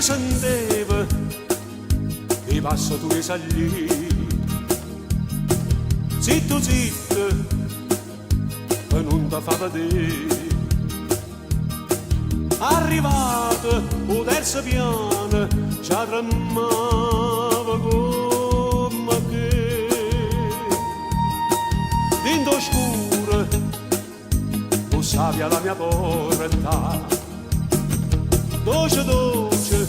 Io sentevo 'e passe tuoje saglì. Zitto zitto, pe nun te fa vedè. Arrivato 'o terzo piano, già tremmavo comm'a che. Dint' 'o scuro bussavi alla mia porta. Doce doce,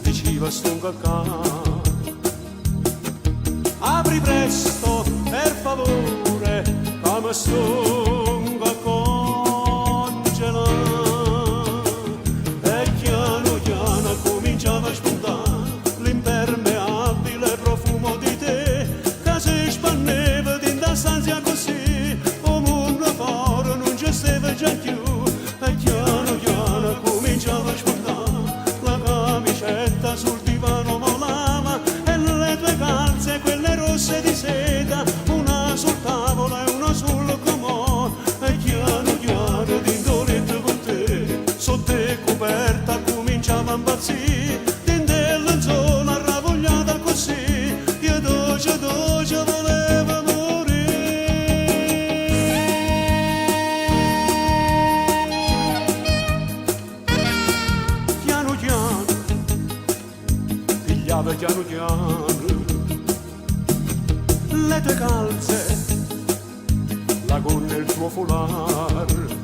dicive stongo ccà. Apri presto, per favore, ca me stongo a congelà. E chiano chiano cominciava a spuntà l'impermeabile profumo di te, ca se spanneva dint' 'a stanza così, 'o munno fore nun ce steva già cchiù. E chiano chiano cominciava a spuntà la camicetta sul divano volava e le tue calze, quelle rosse di seta, una sul tavolo e una sul comò. E chiano chiano dint' 'o lietto con te, sotto 'e coperta cominciava a impazzire, dint' 'e lenzola arravogliata così, io doce doce volevo morire. Chiano chiano, pigliava chiano chiano le tue calze, la gonna e il tuo foulard,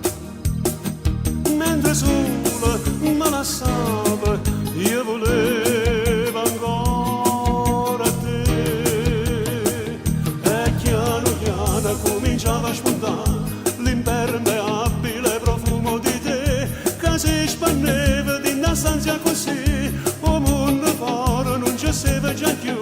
mentre sola me lasciava, io volevo ancora te. E chiano chiano cominciava a spuntare l'impermeabile profumo di te, che si spanneva dint' 'a stanza così, 'o munno fore nun ce steva già cchiù.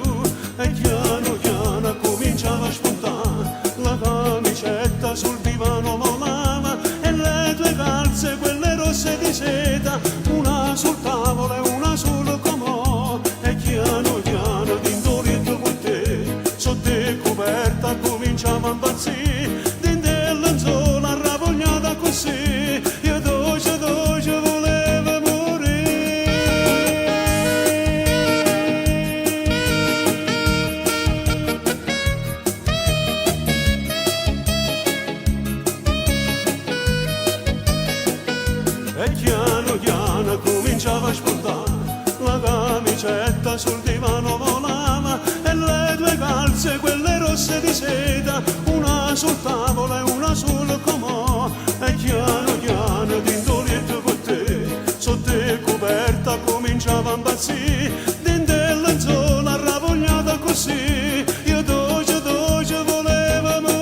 E chiano chiano cominciava a spuntare la camicetta sul divano volava e le tue calze, quelle rosse di seta, una sul tavolo e una sul comò. E chiano chiano dint' 'o lietto con te, sotto 'e coperta cominciava a impazzire, dint' 'e lenzola arravogliata così, io doce doce volevo morire. E chiano chiano cominciava a spuntare la camicetta sul divano volava e le tue calze, quelle rosse di seta, una sul tavolo e una sul comò. E chiano chiano dint' 'o lietto con te, sotto 'e coperta cominciava a impazzire, dint' 'e lenzola arravogliata così, io doce doce volevo morire.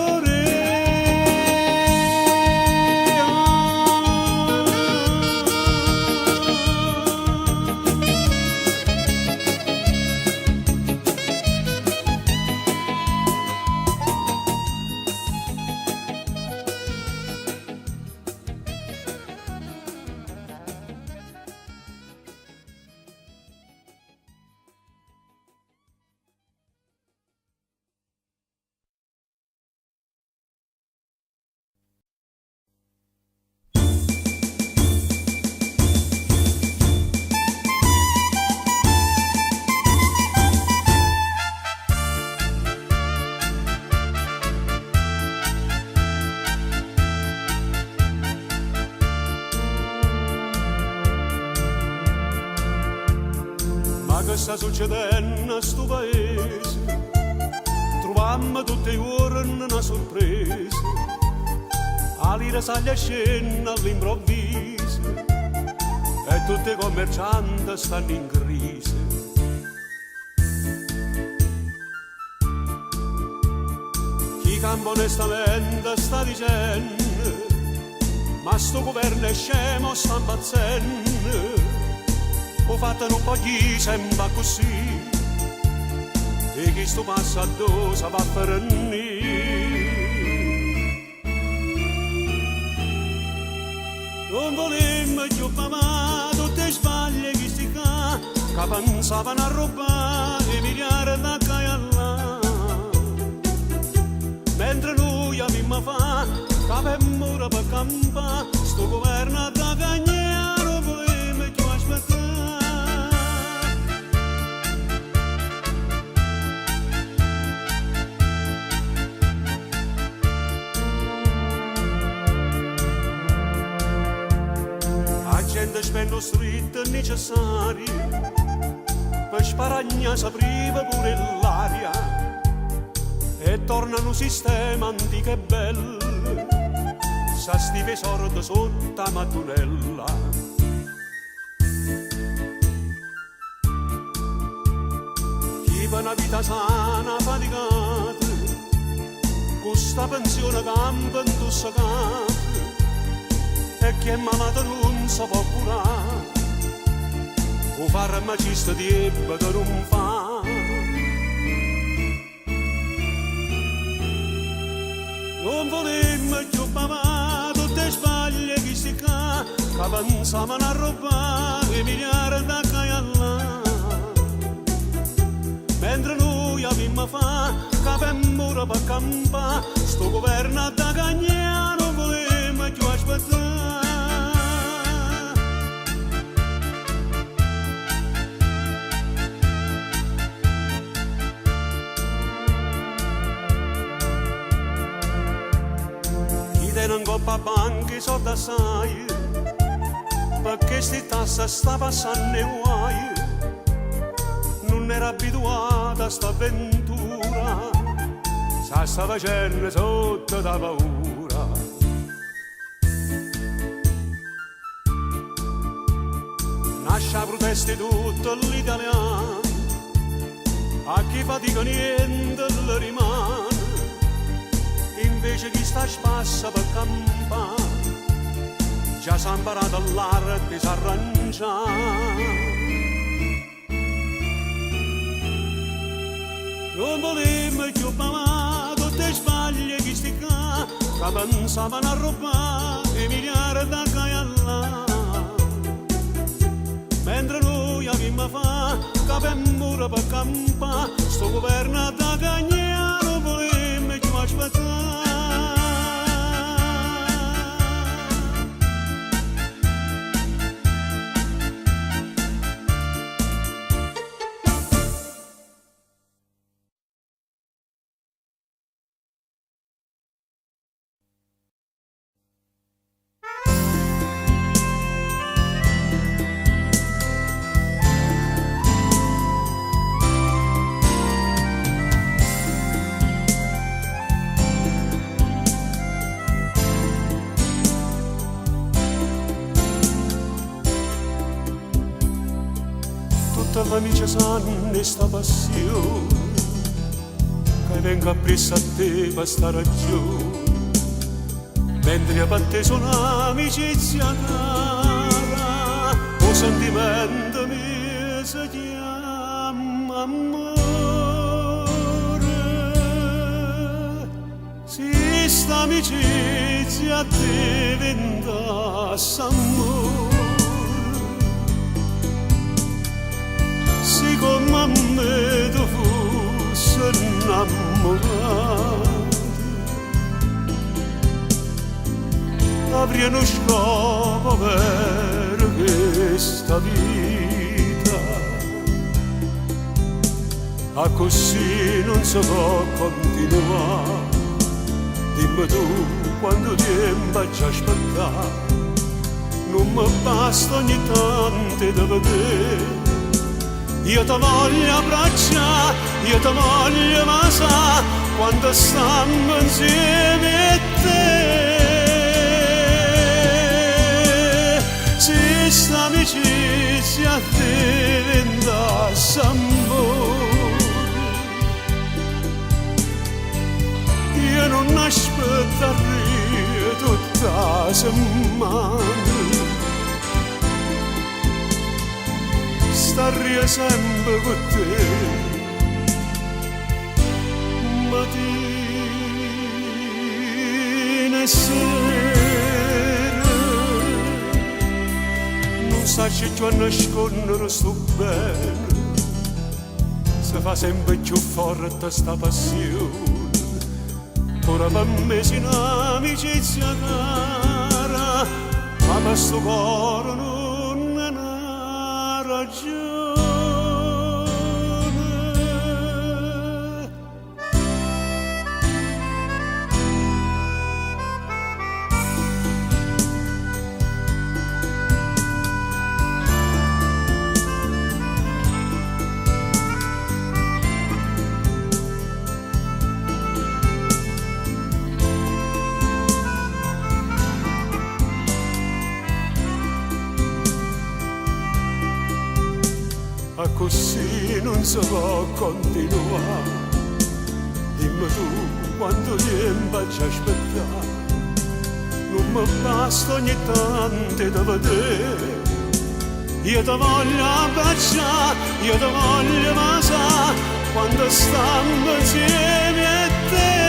Ma che sta succedendo a sto paese? Trovammo tutti i giorni una sorpresa. A lira sale e scende all'improvviso e tutti i commercianti stanno in crisi. Chi campa onestamente sta dicendo, ma sto governo è scemo, sta impazzendo. 'O fatto nun po' ghi sempe accussì, e chisto passo addò se va a fernì. Nun vulimmo cchiù pavà tutte 'e sbaglie 'e chisti ccà, ca pensavano arrubbà 'e miliardi 'a ccà e 'a llà. Mentre nuje avimma fa cap e muro pe campà, sto governo adda cagnà, nun vulimmo cchiù aspettà. Gente spende 'o stritto necessario pe sparagnà s'apriva pure ll'aria e torna nu sistema antico e bello s'astipa 'e sorde sott' 'a mattunella. Chi pe na vita sana ha faticato cu sta pensione campa 'ntussecato e chi è malato nun se po' curà 'o farmacista diebbete nun fa. Nun vulimmo cchiù pavà tutt' 'e sbaglie 'e chisti ccà ca pensavano 'arrubbà 'e miliarde 'a ccà e 'a llà. Mentre nuje avimma fà cap e muro pe campà, stu guverno adda cagnà, nun vulimmo cchiù aspettà. Chi tene 'ncopp' 'a banca 'e sorde assaje, pe chesti tasse sta passanno 'e guaje, nun era abituato a st'avventura, s' 'a sta facenno sotto d' 'a paura. Nasce 'a prutesta 'e tutte ll'italiane, a chi fatica niente lle rimane, invece chi sta a spasso pe campà, già s'ha 'mparato ll'arte 'e s'arrangià. Nun vulimmo cchiù pavà tutt' 'e sbaglie 'e chisti ccà ca pensavano 'arrubbà 'e miliarde 'a ccà e 'a llà. Mentre nuje avimma fà cap e muro pe campà, stu guverno adda cagnà, nun vulimmo cchiù aspettà. Tutte ll'amice sanno 'e 'sta passione ca i' vengo appriesso a te pe' 'sta ragione mentre pe' te so' n'amicizia cara 'o sentimento mio se chiamma ammore. Si st'amicizia addeventasse ammore Si comm' a me tu fusse 'nnammurata Avria nu scopo vero chesta vita Accussì nun se po' continuà Dimme tu quanto tiempo aggia aspettà Nun me basta ogni tanto 'e te vedè Io te voglio abbraccià, io te voglio vasà Quando stammo 'nzieme io e te Si st'amicizia addeventasse ammore Io nun aspettarria tutta 'a semmana Starria sempe cu te Matina e sera Nun saccio cchiù annasconnere stu bbene Se fa sempe cchiù forte sta passione Pure pe me si n'amicizia cara Ma pe stu core nun è na ragione. Accussì nun se po' continuà. Dimme tu quanto tiempo aggia aspettà. Nun me basta ogni tanto 'e te vedè. Io te voglio abbraccià, io te voglio vasà, quando stammo 'nzieme io e te.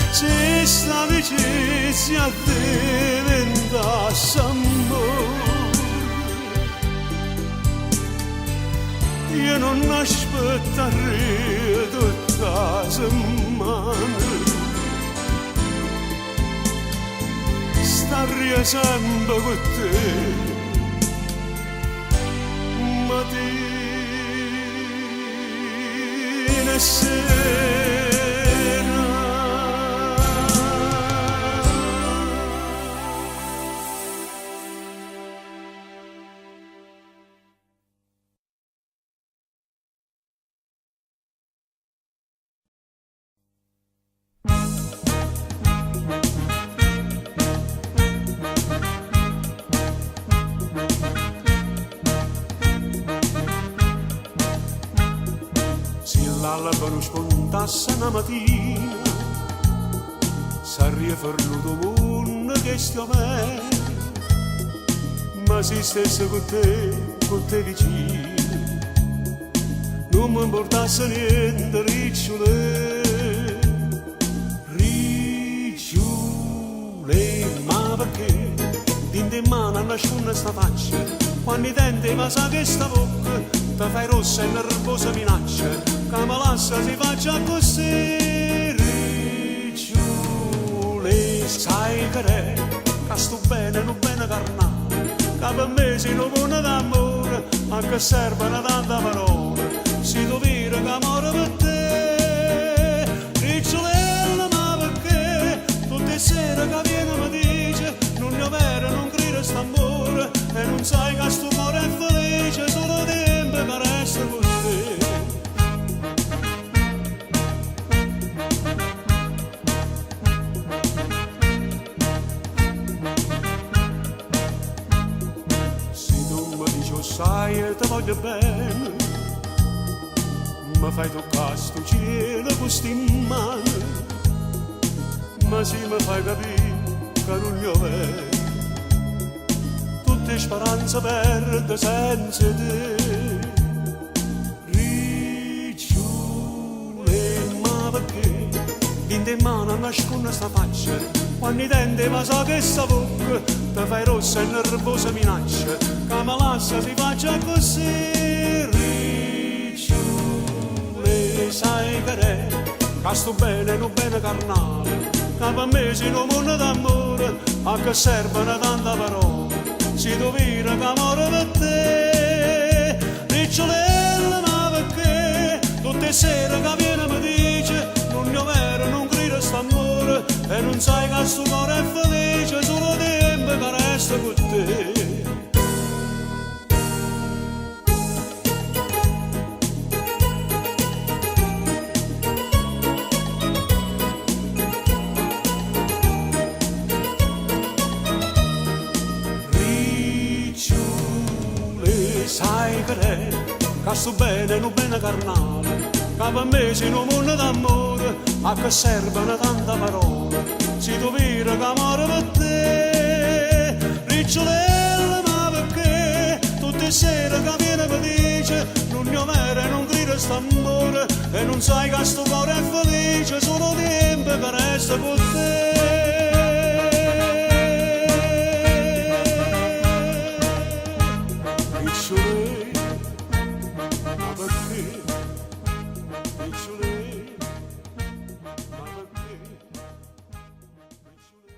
Si st'amicizia addiventasse ammore. Io nun aspettarria tutta 'a semmana. Starria sempe cu te. Matina e sera. Si l'alba nun spuntasse na matina, sarria fernuto 'o munno chesto è overo. Ma si stesse cu te, cu te vicino, nun me 'mportasse niente, ricciulè. Ricciulè, ma pecché dint' 'e mmane annascunne 'sta faccia, quanno tento 'e vasà chesta vocca, te fai rossa e nervosa minaccia, ca me lassa si faccio accussì. Ricciulè, sai che è? Ca stu bene è nu bene carnale, ca pe me si nu munno d'ammore, a che servono tanta parole, si tu vire ca moro pe te. Ricciulella, ma pecché tutte 'e sere ca viene me dice, nun è overo, nun crire st'ammore, e nun sai ca stu core è felice, solo 'o tiempo ca resta cu te. Si tu me dici 'o ssaje te voglio bene, me fai tuccà stu cielo cu sti mmane, ma si me fai capì ca nun è overo, tutte 'e speranze perde senza 'e te. Ricciulè, ma pecché dint' 'e mmane annascunne 'sta faccia, quanno tento 'e vasà chesta vocca, te fai rossa e nervosa minaccia, ca me lassa si faccio accussì. Ricciulè, sai che è? Ca stu bene è nu bene carnale, ca pe me si nu munno d'ammore, a che servono tanta parole, si tu vire ca moro pe te. Ricciulella, ma pecché tutte 'e sere ca viene me dice, nun è overo, nun crire st'ammore, e nun sai ca stu core è felice, solo 'o tiempo ca resta cu te. Ricciulè, sai che è? Ca stu bene è nu bene carnale, ca pe me si nu munno d'ammore, a che servono tanta parole, si tu vire ca moro pe te. Ricciulella, ma pecché tutte 'e sere ca viene me dice, nun è overo e nun crire st'ammore, e nun sai ca stu core è felice, solo 'o tiempo ca resta cu te. Ricciulè, ma pecché? Ricciulè, ma pecché? Ricciulè.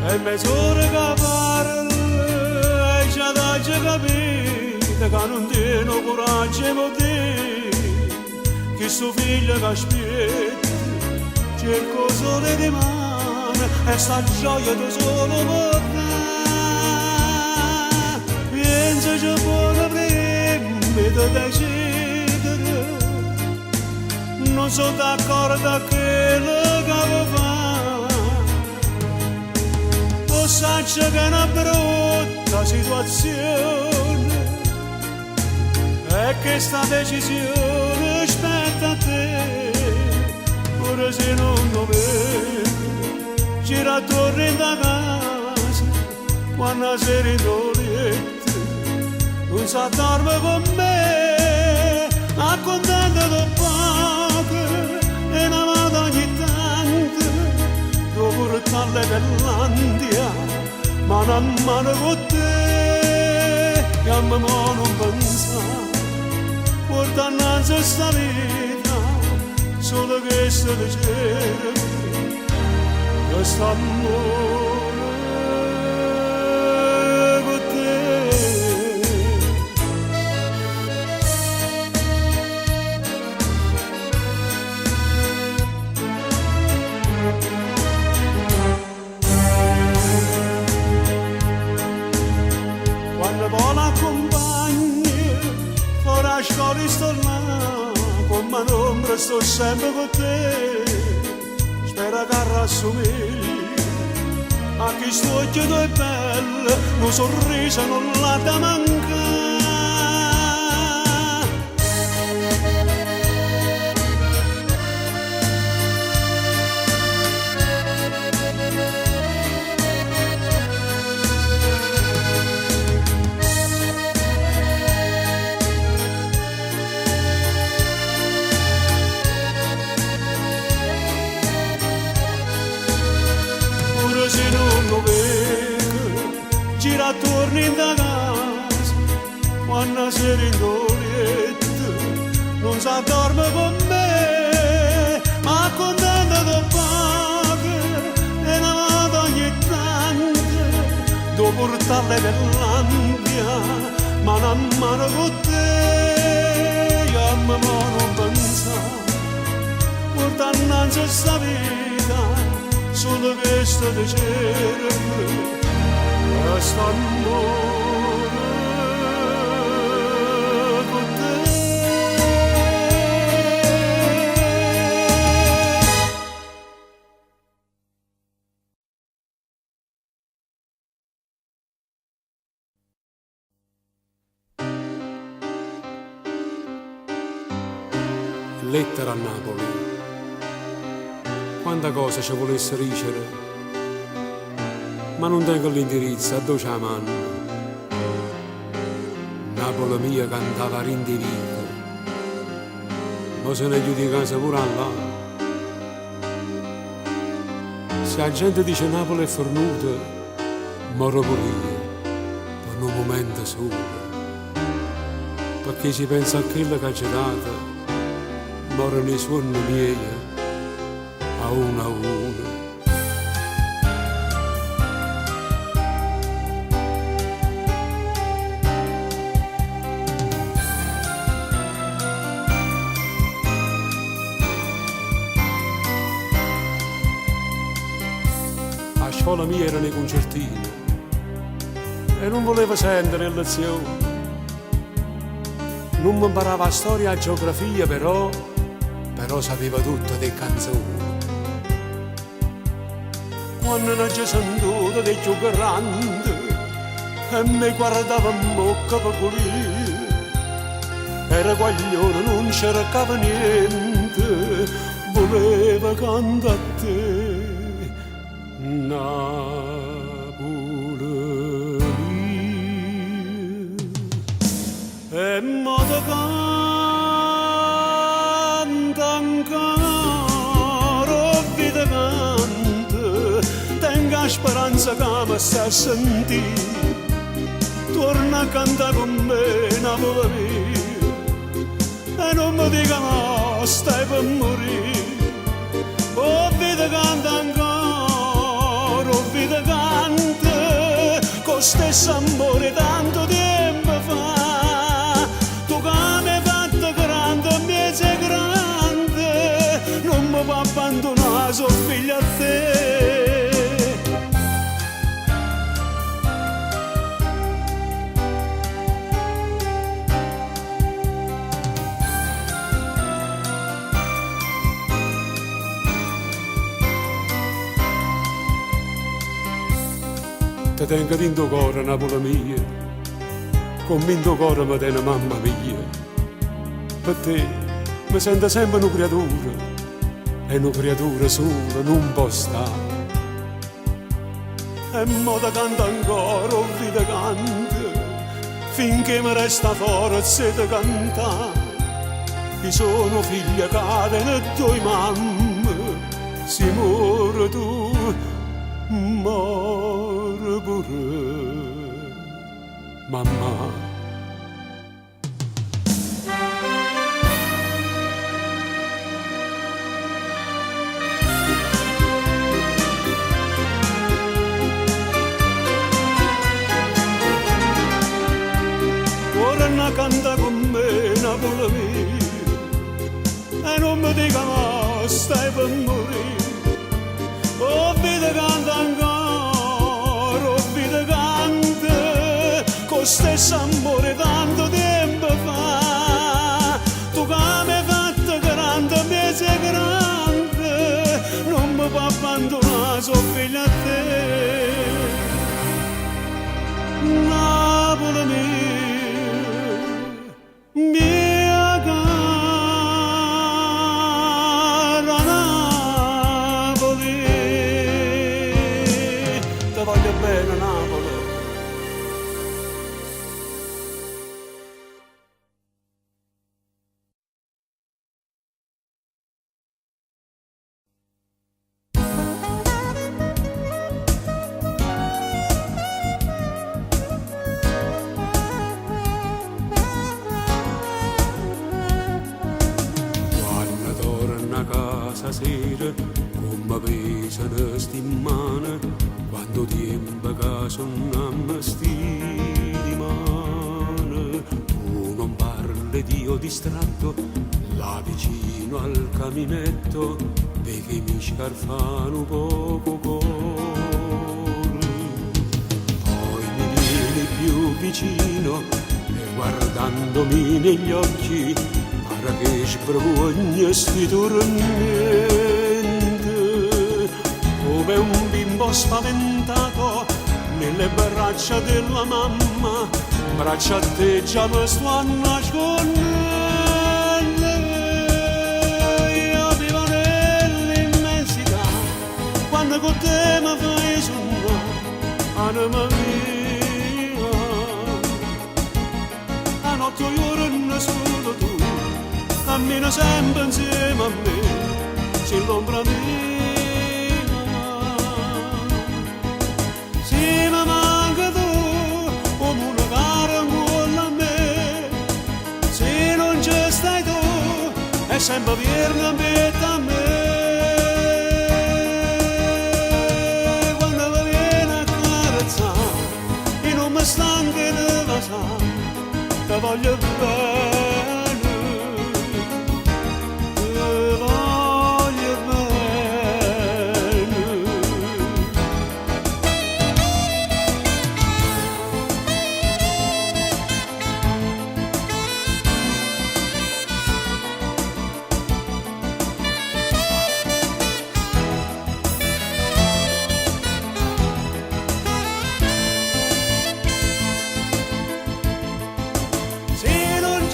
È mezz'ora ca parlo e già t'aggio capito ca nun tiene 'o coraggio 'e m' 'o dì. Chistu figlio c'aspiette, cerca 'o sole dimane e 'sta gioia tu solo può dà. Piensace buono primma 'e te decidere, nun so' d'accordo a chello ca vuò fà. 'O saccio che è na brutta situazione e chesta decisione spetta a te, pure si nun 'o veco, gira attuorno 'int' 'a casa, quanno 'a sera 'int' 'o lietto nun s'addorme cu me, accuntèntate 'o poco 'e na vota ogni tanto, d' 'o purtà all'Everlandia, mano a mano cu te, jammo mo nun penzà, porta annanze 'sta vita, solo chesto te cerco, chest'ammore cu te. Quanno po' l'accumpagno fore 'a scola i' sto là, comm' 'a n'ombra sto sempe cu te, spero ca arrassumiglia a chist'uocchie tuoje belle, nu sorriso nun l'adda mancà. Pure si nun 'o veco, gira attuorno 'int' 'a casa, quanno 'a sera 'int' 'o lietto nun s'addorme cu me, ma accuntèntate 'o poco 'e na vota ogni tanto, d' 'o purtà all'Everlandia, mano a mano cu te, jammo mo nun penzà, porta annanze 'sta vita, solo chesto te cerco, chest'ammore cu te. Lettera a Napoli. Quanta cose ce vulesse dicere, ma nun tengo l'indirizzo addò ce 'a manno. Napule mia cantava dint' 'e viche, mo se n'è ghiuta 'e casa pure 'a llà. Si 'a gente dice Napule è fernuta, moro pur'io, pe nu mumento sulo. Pecché si penso a chello c'aggio dato, morono 'e suonne mieje a uno a uno. A scola mia erano 'e cuncertine e nun vulevo sentere 'e lezioni. Nun me 'mparavo 'a storia e 'a geografia, però, però sapevo tutte d' 'e canzoni. Quanno n'aggio sentuto d' 'e cchiù grande e me guardava 'mmocca pe gulìa, era guaglione, nun cercava niente, vuleva canta' a te. Napule mia. E mo te canto ancora, 'o vide canto, tengo 'a speranza ca me sta a sentì. Torna a cantà cu me, Napule mia, e nun me di' ca no, stai pe murì. O vide canto ancora, 'o vide canto, cu 'o stesso ammore 'e tanto tiempo fa. Tu ca m'hê fatto grande 'mmiezz' 'e grande. Te tengo dint' 'o core, Napule mia, comme 'int' 'o core me tene mamma mia. Pe' te me sento sempe nu criaturo e nu criaturo sulo nun po' sta. E mo te canto ancora, 'o vvi' te canto, finché me resta forza 'e te cantà. I' so' nu figlio ca tene ddoje mamme, si muore tu, more pure mammà. Torna a canta con me, Napule mia, e nun me di' ca mo stai pe' murì. O vvi' te canto ancora, 'o vvi' te canto, cu 'o stesso ammore 'e tanto tiempo fa. Tu ca m'hê fatto grande 'mmiezz' 'e grande, nun me può abbandunà, so' figlio a te. Napule mia, mia cara Napoli, te voglio bene Napoli. Quanno torno a casa 'a sera, comme pesano sti mmane, quanto tiempo ca sunnammo sti dimane. Tu non parli ed io distratto, là vicino al caminetto, perché mi scarfa nu poco 'o core. Poi mi vieni più vicino e guardandomi negli occhi pare che sbrevuogni sti turmienti. Come un bimbo spaventato nelle braccia della mamma, 'mbraccio a te già me sto annasconnendo. Io vivo nell'immensità quando con te mi fai sognare, anima mia. 'A notte 'o juorno solo tu, cammina sempre insieme a me, sei l'ombra mia. Si mi manchi tu, 'o munno care 'ncuollo a me, si non ci stai tu, è sempre vierno 'mpietto a me. Quando mi viene a accarezzà, io non mi stanco 'e te vasà, te voglio bene, te voglio bene. Si non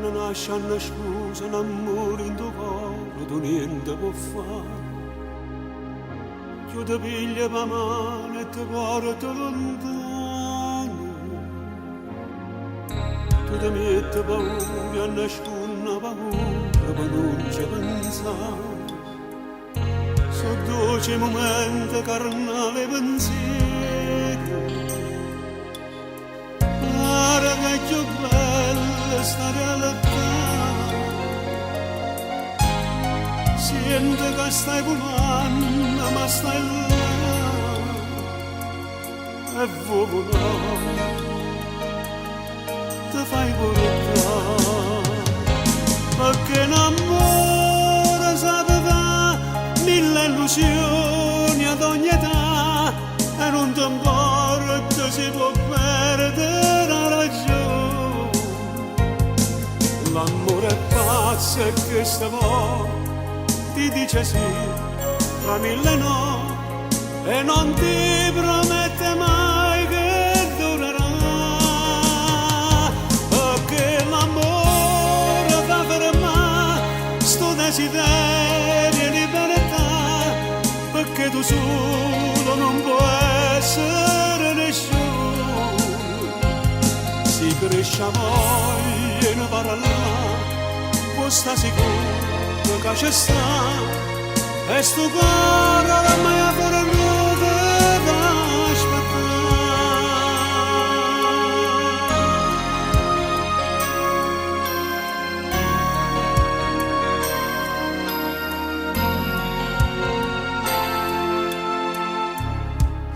Quanno nasce annascuso n'ammore 'int' 'o core tu niente può fà. Cchiù te piglia p' 'a mano e te porta luntano. Tu te miette paura e annascunne 'a paura pe nun ce penzà. So' doce 'e mumente carnale 'e penziere. Pare ca è cchiù bella 'sta realtà. Siente ca stai vulanno ma stai là e vuò vulà, te fai purtà. Pecché n'ammore sape fa mille illusioni ad ogni età e nun te 'mporta si può perdere 'a ragione. L'ammore è pazzo e chesta vo', ti dice sì, tra mille no, e non ti promette mai che durerà. Perché l'amore fa fermare sto desiderio 'e libertà, perché tu solo non puoi essere nessuno. Si cresce 'a voglia 'e ne parlà, può sta sicuro ca ce sta, e sto core ormai ha fernuto d'aspettà.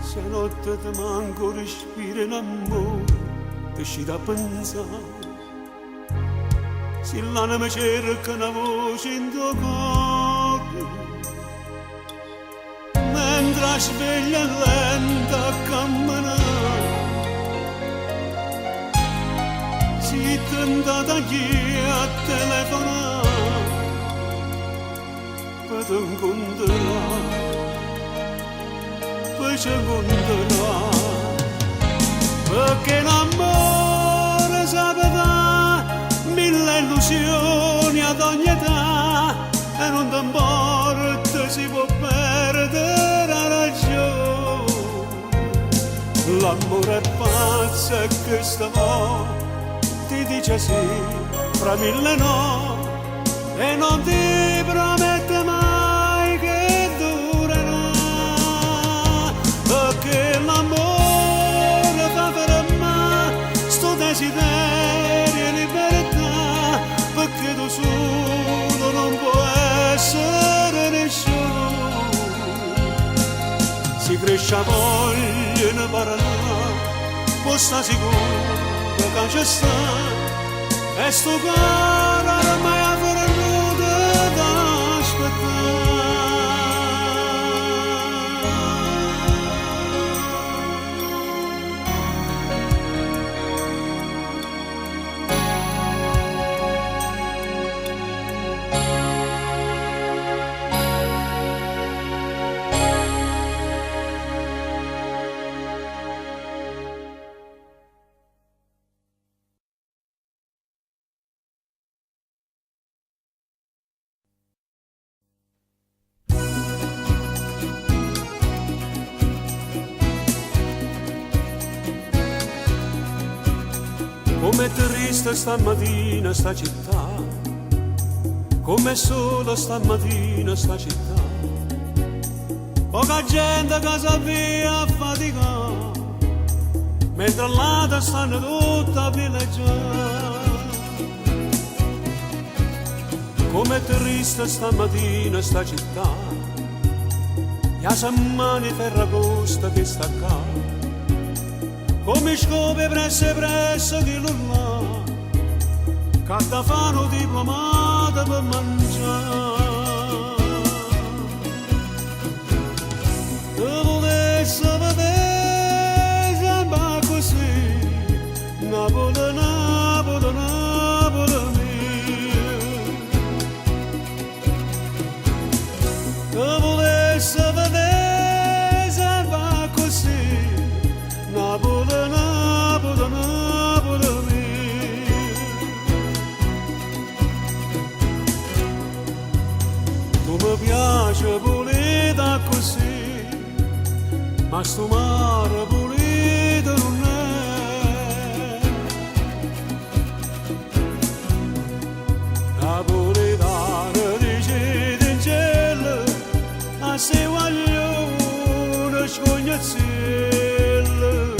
Si 'a notte te manca 'o respiro 'e n'ammore, te scita a penzà. Si l'anema cerca na voce 'int' 'o core, mentre 'a sveglia è lenta a cammenà. Si tentata a ghi a telefonà pe te 'ncuntrà, pe ce 'ncuntrà. Perché l'amore sape dà mille illusioni ad ogni età e non ti importa si può perdere la ragione. L'amore è pazzo e questa volta ti dice sì, fra mille no, e non ti promette mai che durerà. Perché l'amore fa fermare sto desiderio 'e libertà, perché tu solo non puoi essere nessuno. Si cresce 'a voglia 'e ne parlà, può sta sicuro ca ce sta, e sto core ormai ha fernuto d'aspettà. Com'è triste stammatina sta città, com'è sola stammatina sta città. Poca gente che s'avvia a faticà, mentre l'ate stanno tutte a villeggià. Com'è triste stammatina sta città, e 'a semmana 'e Ferragosto che sta ccà. Comme scopa 'e pressa 'e pressa chillu là, c'adda fa nu diplomato pe mangià. Te vulesse vedè sempe accussì, Napule, Napule, Napule mia. Te vulesse vedè sempe accussì, Napule, Napule, Napule mia. piace pulita accussì, ma stu mare pulito nun è. Napulitan dicitencello a 'sti guagliune scugnizziello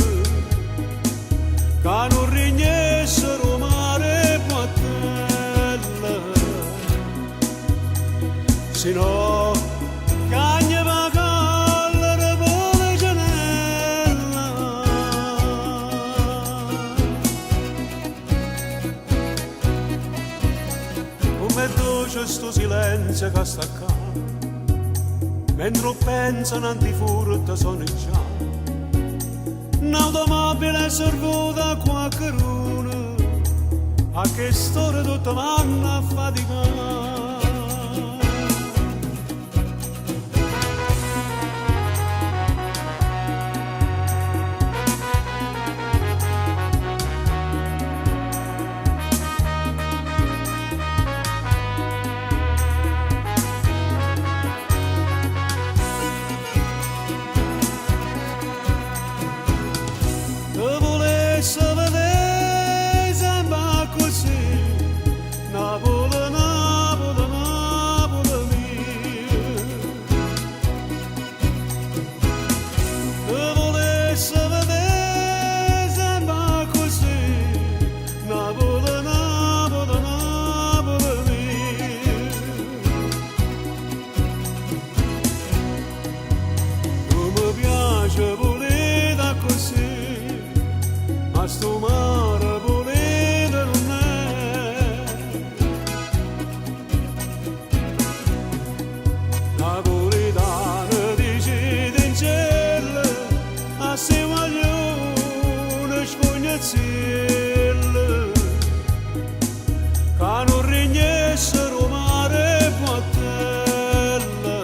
ca nun rignessero 'o mare 'e Buattella si no chiagne p' 'a collera Pulecenella. Comm'è doce stu silenzio ca sta ccà, mentre 'o penzo n'antifurto sona già. N'automobile è servuta a quaccheruno, a chest'ora tutte vanno a faticà. Te vulesse vedè sempe accussì, Napule, Napule, Napule mia. Te vulesse vedè sempe accussì, Napule, Napule, Napule mia. Tu me piace pulita accussì, ma stu mare pulito nun è. Napulitan dicitencello a 'sti guagliune scugnizziello ca nun rignessero 'o mare 'e Buattella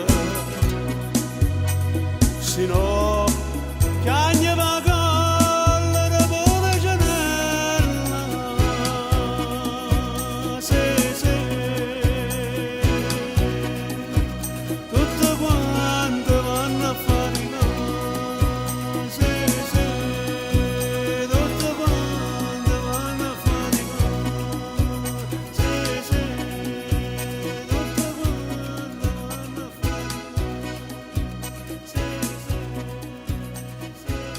si no chiagne p' 'a collera Pulecenella. Sì, sì. Tutte quante vanno a faticà. Sì, sì. Tutte quante vanno a faticà. Sì, sì. Tutte quante vanno a faticà. Sì, sì. Sì, sì.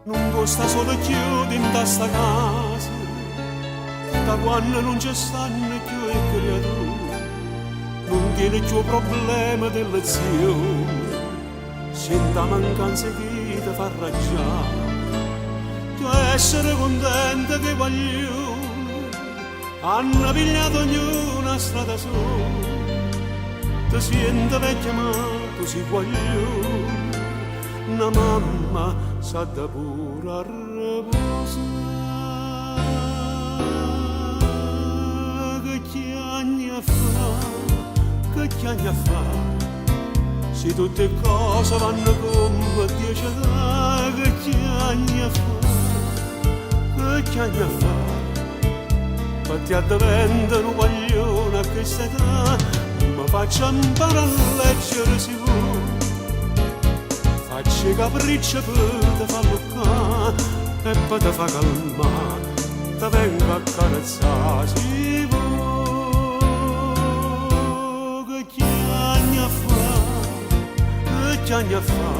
Nun può sta solo chiù dint' a sta casa, da quando nun ce stanno chiù 'e creature, nun tiene chiù 'o problema dell'azione, siente 'a mancanza 'e chi te fa arraggià. Tu essere contenta che guaglione hanno pigliato ognuno 'a strada sola, ti siente vecchia ma tu si guaglione, na mamma s'ha da pure arreposà. Che chiagne a fa, che chiagne a fa, si tutte cose vanno come dice te, che chiagne a fa, che chiagne a fa, pe te addeventa nu guaglione a chesta età, me faccio imparare a leggere si vuò, faccio 'e capricce pe te fa alluccà e pe te fa calmà, te vengo a accarezzà si vuò. Che chiagne a fa, che chiagne a fa,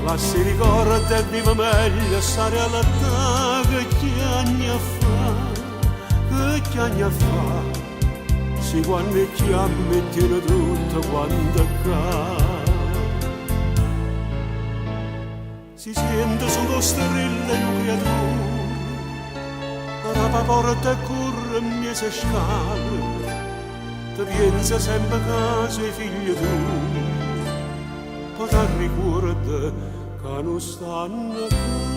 lassa 'e ricordi e vive meglio 'sta realtà, che chiagne a fa, che chiagne a fa, si quanno chiamme tiene tutto quanto ccà. Si siente solo strillo 'e nu creature, Arape 'a porta e curre 'mmiez' 'e scale, te pienze sempe ca so' 'e figlie tuoje, po' t'arricuorde ca nun stanno cchiù.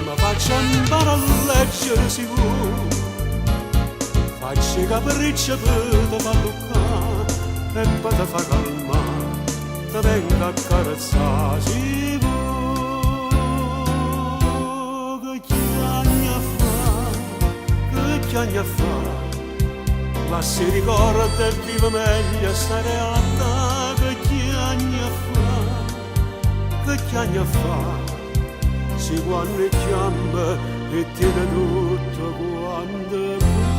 Me faccio 'mparà a leggere si vuò, faccio 'e capricce pe te fa alluccà e pe te fa calmà, te vengo a accarezzà si vuò. Che chiagne a fa, che chiagne a fa, lassa 'e ricorde e vive meglio 'sta realtà. Che chiagne a fa, che chiagne a fa, si quanno 'e chiamme 'e tiene tutte quante.